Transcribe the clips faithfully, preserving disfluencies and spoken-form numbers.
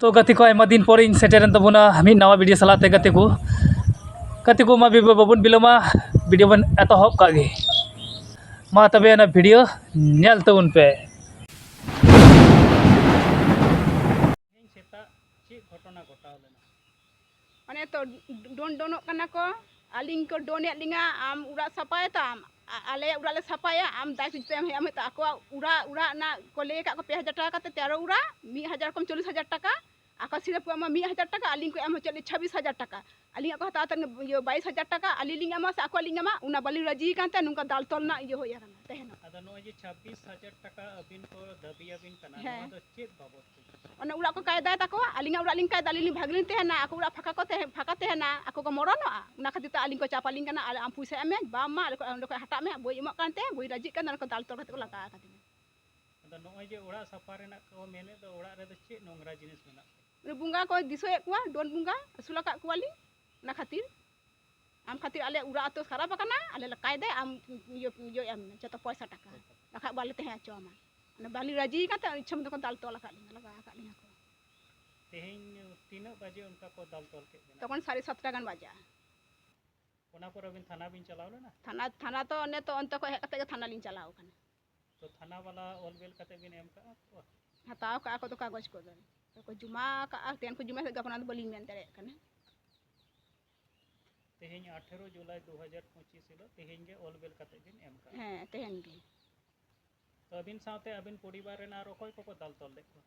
ᱛᱚ ᱜᱟᱛᱮ ᱠᱚ, ᱟᱭᱢᱟ ᱫᱤᱱ ᱯᱚᱨᱮᱧ ᱥᱮᱴᱮᱨᱮᱱ ᱛᱟᱵᱚᱱᱟ ᱢᱤᱫ ᱱᱟᱣᱟ ᱵᱷᱤᱰᱤᱭᱳ ᱥᱟᱞᱟᱜ ᱛᱮ ᱜᱟᱛᱮ ᱠᱚ᱾ ᱜᱟᱛᱮ ᱠᱚ, ᱢᱟ ᱵᱤ-, ᱵᱟᱵᱚᱱ ᱵᱤᱞᱚᱢᱟ, ᱵᱷᱤᱰᱤᱭᱳ ᱵᱚᱱ ᱮᱛᱚᱦᱚᱵ ᱠᱟᱜ ᱜᱮ᱾ ᱢᱟ ᱛᱚᱵᱮ ᱚᱱᱟ ᱵᱷᱤᱰᱤᱭᱳ ᱧᱮᱞ ᱛᱟᱵᱚᱱ ᱯᱮ᱾ ᱛᱮᱦᱮᱧ ᱥᱮᱛᱟᱜ ᱪᱮᱫ ᱜᱷᱚᱴᱚᱱᱟ ᱜᱷᱚᱴᱟᱣ ᱞᱮᱱᱟ? ᱚᱱᱮ ᱛᱚ ᱰᱚᱱ ᱰᱚᱱᱚᱜ ᱠᱟᱱᱟ ᱠᱚ, ᱟᱹᱞᱤᱧ ᱠᱚ ᱰᱚᱱᱮᱫ ᱞᱤᱧᱟ, "ᱟᱢ ᱚᱲᱟᱜ ᱥᱟᱯᱷᱟᱭ ᱛᱟᱢ, ᱟ-, ᱟᱞᱮᱭᱟᱜ ᱚᱲᱟᱜ ᱞᱮ ᱥᱟᱯᱷᱟᱭᱟ, ᱟᱢ ᱫᱟᱭ ᱠᱤᱪᱷᱩ ᱮᱢ ᱦᱩᱭᱩᱜᱼᱟ", ᱢᱮᱱᱛᱮ ᱟᱠᱚᱣᱟᱜ ᱚᱲᱟᱜ, ᱚᱲᱟᱜ ᱨᱮᱱᱟᱜ ᱠᱚ ᱞᱟᱹᱭ ᱟᱠᱟᱫ ᱠᱚ ᱯᱮ ᱦᱟᱡᱟᱨ ᱴᱟᱠᱟ ᱠᱟᱛᱮ ᱛᱮᱨᱚ ᱚᱲᱟᱜ, ᱢᱤᱫ ᱦᱟᱡᱟᱨ ᱠᱚᱢ ᱪᱚᱞᱞᱤᱥ ᱦᱟᱡᱟᱨ ᱴᱟᱠᱟ, ᱟᱠᱚ ᱥᱤᱨᱟᱹᱯ ᱠᱚ ᱮᱢᱟ ᱢᱤᱫ ᱦᱟᱡᱟᱨ ᱴᱟᱠᱟ, ᱟᱹᱞᱤᱧ ᱠᱚ ᱮᱢ ᱦᱚᱪᱚᱭᱮᱫ ᱞᱤᱧ ᱪᱷᱟᱵᱵᱤᱥ ᱦᱟᱡᱟᱨ ᱴᱟᱠᱟ, ᱟᱹᱞᱤᱧᱟᱜ ᱠᱚ ᱦᱟᱛᱟᱣ ᱛᱟᱹᱞᱤᱧ ᱤᱭᱟᱹ ᱵᱟᱭᱤᱥ ᱦᱟᱡᱟᱨ ᱴᱟᱠᱟ, ᱟᱹᱞᱤᱧ ᱞᱤᱧ ᱮᱢᱟ ᱥᱮ ᱟᱠᱚᱣᱟᱜ ᱞᱤᱧ ᱮᱢᱟ, ᱚᱱᱟ ᱵᱟᱹᱞᱤᱧ ᱨᱟᱹᱡᱤ ᱠᱟᱱ ᱛᱮ ᱱᱚᱝᱠᱟ ᱫᱟᱞ ᱛᱚᱞ ᱨᱮᱱᱟᱜ ᱤᱭᱟᱹ ᱦᱩᱭ ᱟᱠᱟᱱᱟ, ᱛᱟᱦᱮᱱᱟ᱾ ᱟᱫᱚ ᱱᱚᱜᱼᱚᱭ ᱡᱮ ᱪᱷᱟᱵᱵᱤᱥ ᱦᱟᱡᱟᱨ ᱴᱟᱠᱟ ᱟᱹᱵᱤᱱ ᱠᱚ ᱫᱟᱹᱵᱤ ᱟᱹᱵᱤᱱ ᱠᱟᱱᱟ, ᱦᱮᱸ᱾ ᱱᱚᱣᱟ ᱫᱚ ᱪᱮᱫ ᱵᱟᱵᱚᱫ ᱛᱮ? ᱚᱱᱮ ᱚᱲᱟᱜ ᱠᱚ ᱠᱟᱭᱫᱟᱭ ᱛᱟᱠᱚᱣᱟ, ᱟᱹᱞᱤᱧᱟᱜ ᱚᱲᱟᱜ ᱞᱤᱧ ᱠᱟᱭᱫᱟ, ᱟᱹᱞᱤᱧ ᱞᱤᱧ ᱵᱷᱟᱜᱮ ᱞᱤᱧ ᱛᱟᱦᱮᱱᱟ, ᱟᱠᱚ ᱚᱲᱟᱜ ᱯᱷᱟᱸᱠᱟ ᱠᱚ ᱛᱟᱦᱮᱸ, ᱯᱷᱟᱸᱠᱟ ᱛᱟᱦᱮᱱᱟ, ᱟᱠᱚ ᱠᱚ ᱢᱚᱨᱚᱱᱚᱜᱼᱟ, ᱚᱱᱟ ᱠᱷᱟᱹᱛᱤᱨ ᱛᱮ ᱟᱹᱞᱤᱧ ᱠᱚ ᱪᱟᱯ ᱟᱹᱞᱤᱧ ᱠᱟᱱᱟ, "ᱟᱞᱮ ᱟᱢ ᱯᱚᱭᱥᱟ ᱮᱢ ᱢᱮ", ᱵᱟᱢ ᱮᱢᱟ, ᱚᱸᱰᱮ ᱠᱷᱚᱱ, ᱚᱸᱰᱮ ᱠᱷᱚᱱ ᱦᱟᱴᱟᱜ ᱢᱮ, ᱵᱟᱹᱧ ᱮᱢᱚᱜ ᱠᱟᱱ ᱛᱮ, ᱵᱟᱹᱧ ᱨᱟᱹᱡᱤᱜ ᱠᱟᱱ ᱛᱮ, ᱚᱱᱟ ᱠᱚ ᱫᱟᱞ ᱛᱚᱞ ᱠᱟᱛᱮ ᱠᱚ ᱞᱟᱜᱟ ᱟᱠᱟᱫᱤᱧᱟ᱾ ᱟᱫᱚ ᱱᱚᱜᱼᱚᱭ ᱡᱮ ᱚᱲᱟᱜ ᱥᱟᱯᱷᱟ ᱨᱮᱱᱟᱜ ᱠᱚ ᱢᱮᱱᱮᱫ ᱫᱚ, ᱚᱲᱟᱜ ᱨᱮᱫᱚ ᱪᱮᱫ ᱱᱚᱝᱨᱟ ᱡᱤᱱᱤᱥ ᱢᱮᱱᱟᱜ ᱛᱮ? ᱩᱱᱤ ᱵᱚᱸᱜᱟ ᱠᱚ ᱫᱤᱥᱟᱹᱭᱮᱫ ᱠᱚᱣᱟ, ᱰᱚᱱ ᱵᱚᱸᱜᱟ ᱟᱹᱥᱩᱞ ᱟᱠᱟᱫ ᱠᱚᱣᱟᱞᱤᱧ, ᱚᱱᱟ ᱠᱷᱟᱹᱛᱤᱨ᱾ ᱟᱢ ᱠᱷᱟᱹᱛᱤᱨ ᱟᱞᱮ ᱚᱲᱟᱜ ᱟᱹᱛᱩ ᱠᱷᱟᱨᱟᱯ ᱟᱠᱟᱱᱟ, ᱟᱞᱮ ᱞᱮ ᱠᱟᱭᱫᱟᱭ, ᱟᱢ ᱤᱭᱟᱹ, ᱤᱭᱟᱹ ᱮᱢ ᱢᱮ, ᱡᱚᱛᱚ ᱯᱚᱭᱥᱟ ᱴᱟᱠᱟ, ᱵᱟᱠᱷᱟᱡ ᱵᱟᱞᱮ ᱛᱟᱦᱮᱸ ᱦᱚᱪᱚ ᱟᱢᱟ᱾ ᱚᱱᱟ ᱵᱟᱹᱞᱤᱧ ᱨᱟᱹᱡᱤ ᱠᱟᱱ ᱛᱮ ᱤᱪᱪᱷᱟᱹ ᱢᱚᱛᱚ ᱠᱚ ᱫᱟᱞ ᱛᱚᱞ ᱟᱠᱟᱫ ᱞᱤᱧᱟ, ᱞᱟᱜᱟ ᱟᱠᱟᱫ ᱞᱤᱧᱟ ᱠᱚ᱾ ᱛᱮᱦᱮᱧ ᱛᱤᱱᱟᱹᱜ ᱵᱟᱡᱮ ᱚᱱᱠᱟ ᱠᱚ ᱫᱟᱞ ᱛᱚᱞ ᱠᱮᱫ ᱵᱮᱱᱟ? ᱛᱚᱠᱷᱚᱱ ᱥᱟᱲᱮ ᱥᱟᱛᱴᱟ ᱜᱟᱱ ᱵᱟᱡᱟᱜᱼᱟ᱾ ᱚᱱᱟ ᱯᱚᱨ ᱟᱹᱵᱤᱱ ᱛᱷᱟᱱᱟ ᱵᱤᱱ ᱪᱟᱞᱟᱣ ᱞᱮᱱᱟ? ᱛᱷᱟᱱᱟ, ᱛᱷᱟᱱᱟ ᱛᱚ ᱚᱱᱮ ᱛᱚ ᱚᱱᱛᱮ ᱠᱷᱚᱱ ᱦᱮᱡ ᱠᱟᱛᱮ ᱜᱮ ᱛᱷᱟᱱᱟ ᱞᱤᱧ ᱪᱟᱞᱟᱣ ᱟᱠᱟᱱᱟ᱾ ᱛᱚ ᱛᱷᱟᱱᱟ ᱵᱟᱞᱟ ᱚᱞ ᱵᱮᱞ ᱠᱟᱛᱮ ᱵᱤᱱ ᱮᱢ ᱠᱟᱜᱼᱟ ᱠᱚ? ᱦᱟᱛᱟᱣ ᱠᱟᱜᱼᱟ ᱠᱚ ᱛᱚ ᱠᱟᱜᱚᱡᱽ ᱠᱚᱫᱚ᱾ ᱛᱚ ᱠᱚ ᱡᱚᱢᱟ ᱠᱟᱜᱼᱟ, ᱛᱮᱦᱮᱧ ᱠᱚ ᱡᱚᱢᱟ ᱥᱮ ᱜᱟᱯᱟ, ᱚᱱᱟ ᱫᱚ ᱵᱟᱹᱞᱤᱧ ᱢᱮᱱ ᱫᱟᱲᱮᱭᱟᱜ ᱠᱟᱱᱟ᱾ ᱛᱮᱦᱮᱧ ᱟᱴᱷᱮᱨᱚ ᱡᱩᱞᱟᱭ ᱫᱩ ᱦᱟᱡᱟᱨ ᱯᱚᱸᱪᱤᱥ ᱦᱤᱞᱳᱜ ᱛᱮᱦᱮᱧ ᱜᱮ ᱚᱞ ᱵᱮᱞ ᱠᱟᱛᱮ ᱵᱤᱱ ᱮᱢ ᱠᱟᱜᱼᱟ? ᱦᱮᱸ, ᱛᱮᱦᱮᱧ ᱜᱮ᱾ ᱛᱚ ᱟᱹᱵᱤᱱ ᱥᱟᱶᱛᱮ ᱟᱹᱵᱤᱱ ᱯᱚᱨᱤᱵᱟᱨ ᱨᱮᱱ ᱟᱨ ᱚᱠᱚᱭ ᱠᱚᱠᱚ ᱫᱟᱞ ᱛᱚᱞ ᱞᱮᱫ ᱠᱚᱣᱟ?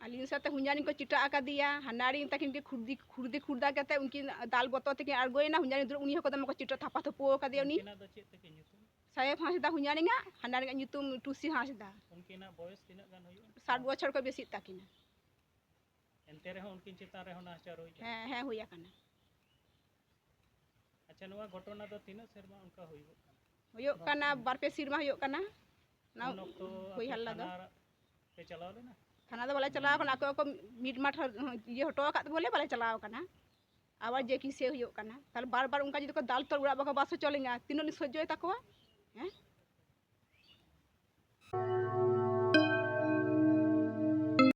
ᱟᱹᱞᱤᱧ ᱥᱟᱶᱛᱮ ᱦᱩᱧᱟᱨᱤᱧ ᱠᱚ ᱪᱤᱴᱟᱹ ᱟᱠᱟᱫᱮᱭᱟ, ᱦᱟᱱᱟᱨᱤᱧ ᱛᱟᱹᱠᱤᱱ ᱜᱮ ᱠᱷᱩᱨᱫᱤ, ᱠᱷᱩᱨᱫᱤ ᱠᱷᱩᱨᱫᱟ ᱠᱟᱛᱮ ᱩᱱᱠᱤᱱ ᱫᱟᱞ ᱵᱚᱛᱚᱨ ᱛᱮᱠᱤᱱ ᱟᱬᱜᱚᱭᱮᱱᱟ᱾ ᱦᱩᱧᱟᱨᱤᱧ ᱫᱩᱲᱩᱵ, ᱩᱱᱤ ᱦᱚᱸ ᱠᱚ ᱫᱚᱢᱮ ᱠᱚ ᱪᱤᱴᱟᱹ ᱛᱷᱟᱯᱟ ᱛᱷᱩᱯᱩ ᱟᱠᱟᱫᱮᱭᱟ ᱩᱱᱤ᱾ ᱩᱱᱠᱤᱱᱟᱜ ᱫᱚ ᱪᱮᱫ ᱛᱟᱹᱠᱤᱱ ᱧᱩᱛᱩᱢ? ᱥᱟᱦᱮᱵ ᱦᱟᱸᱥᱫᱟ ᱦᱩᱧᱟᱨᱤᱧᱟᱜ, ᱦᱟᱱᱟᱨᱤᱧᱟᱜ ᱧᱩᱛᱩᱢ ᱴᱩᱥᱤ ᱦᱟᱸᱥᱫᱟ᱾ ᱩᱱᱠᱤᱱᱟᱜ ᱵᱚᱭᱚᱥ ᱛᱤᱱᱟᱹᱜ ᱜᱟᱱ ᱦᱩᱭᱩᱜᱼᱟ? ᱥᱟᱴ ᱵᱚᱪᱷᱚᱨ ᱠᱚ ᱵᱮᱥᱤᱜ ᱛᱟᱹᱠᱤᱱᱟ᱾ ᱮᱱᱛᱮ ᱨᱮᱦᱚᱸ ᱩᱱᱠᱤᱱ ᱪᱮᱛᱟᱱ ᱨᱮᱦᱚᱸ ᱱᱟᱦᱟᱪᱟᱨ ᱦᱩᱭ ᱠᱟᱱᱟ? ᱦᱮᱸ, ᱦᱮᱸ, ᱦᱩᱭ ᱟᱠᱟᱱᱟ᱾ ᱟᱪᱪᱷᱟ, ᱱᱚᱣᱟ ᱜᱷᱚᱴᱚᱱᱟ ᱫᱚ ᱛᱤᱱᱟᱹᱜ ᱥᱮᱨᱢᱟ ᱚᱱᱠᱟ ᱦᱩᱭᱩᱜᱚᱜ ᱠᱟᱱᱟ? ᱦᱩᱭᱩᱜ ᱠᱟᱱᱟ, ᱵᱟᱨ ᱯᱮ ᱥᱮᱨᱢᱟ ᱦᱩᱭᱩᱜ ᱠᱟᱱᱟ᱾ ᱚᱱᱟ ᱩᱱ ᱚᱠᱛᱚ ᱦᱩᱭ ᱟᱯᱮ ᱦᱟᱞᱞᱟ ᱫᱚ᱾ ᱛᱷᱟᱱᱟ ᱯᱮ ᱪᱟᱞᱟᱣ ᱞᱮᱱᱟ? ᱛᱷᱟᱱᱟ ᱫᱚ ᱵᱟᱞᱮ ᱪᱟᱞᱟᱣ ᱠᱟᱱᱟ, ᱟᱠᱚ ᱠᱚ ᱢᱤᱴ ᱢᱟᱴ ᱤᱭᱟᱹ ᱦᱚᱴᱚ ᱟᱠᱟᱫ ᱵᱚᱞᱮ ᱵᱟᱞᱮ ᱪᱟᱞᱟᱣ ᱠᱟᱱᱟ᱾ ᱟᱵᱟᱨ ᱡᱮ ᱠᱤᱥᱮ ᱦᱩᱭᱩᱜ ᱠᱟᱱᱟ, ᱛᱟᱦᱞᱮ ᱵᱟᱨ ᱵᱟᱨ ᱚᱱᱠᱟ ᱡᱩᱫᱤ ᱠᱚ ᱫᱟᱞ ᱛᱚᱞ, ᱚᱲᱟᱜ ᱵᱟᱠᱚ ᱵᱟᱥ ᱦᱚᱪᱚ ᱞᱤᱧᱟ, ᱛᱤᱱᱟᱹᱜ ᱞᱤᱧ ᱥᱚᱡᱽᱡᱚᱭ ᱛᱟᱠᱚᱣᱟ? ᱦᱮᱸ?